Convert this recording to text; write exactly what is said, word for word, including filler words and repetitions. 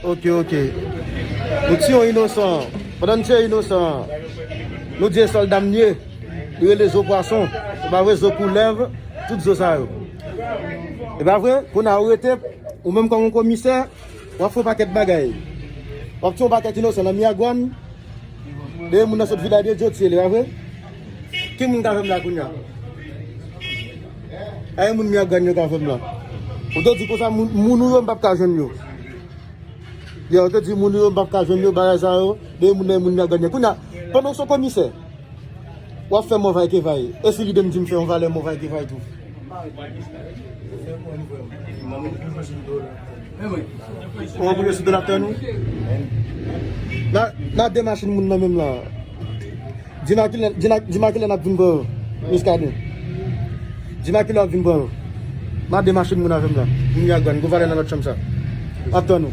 Ok, ok. Nou tiye yon inosan. Pandan n tiye inosan an, nou di e sòlda m li ye. Li rele zo pwason. Se pa vre, zo koulèv, tout zo sa yo. E pa vre, kounye a ou rete, ou menm kòm yon komisè, w ap fè yon pakèt bagay. W ap tiye yon pakèt inosan nan Miragwàn. Dèyè moun nan sot Vilaj de Dye, tiye li, pa vre? Ki moun ka fè m la kounye a? Ay, moun Miragwàn yo ka fè m la. Ou te di konsa, moun, moun ou yo, m p ap ka jwenn yo. Yo, ou te di moun ou yo, m p ap ka jwenn yo, bagay sa yo. Dèyè moun nan, moun Miragwàn yo. Kounye a, pandan w se komisè, w ap fè mòvay ke vay. E si lide m di m fè yon valè mòvay ke vay tou? Ou anboule sou do laptè nou? N a, n a de machin moun nan menm la. Di m a kilè, di m a, di m a kilè n ap vin pran yo, Miskaden. Di m a kilè w ap vin pran yo. N a de machin moun avè m la. Moun Miragwàn, gwo valè nan lòt chanm sa. Ap tann ou.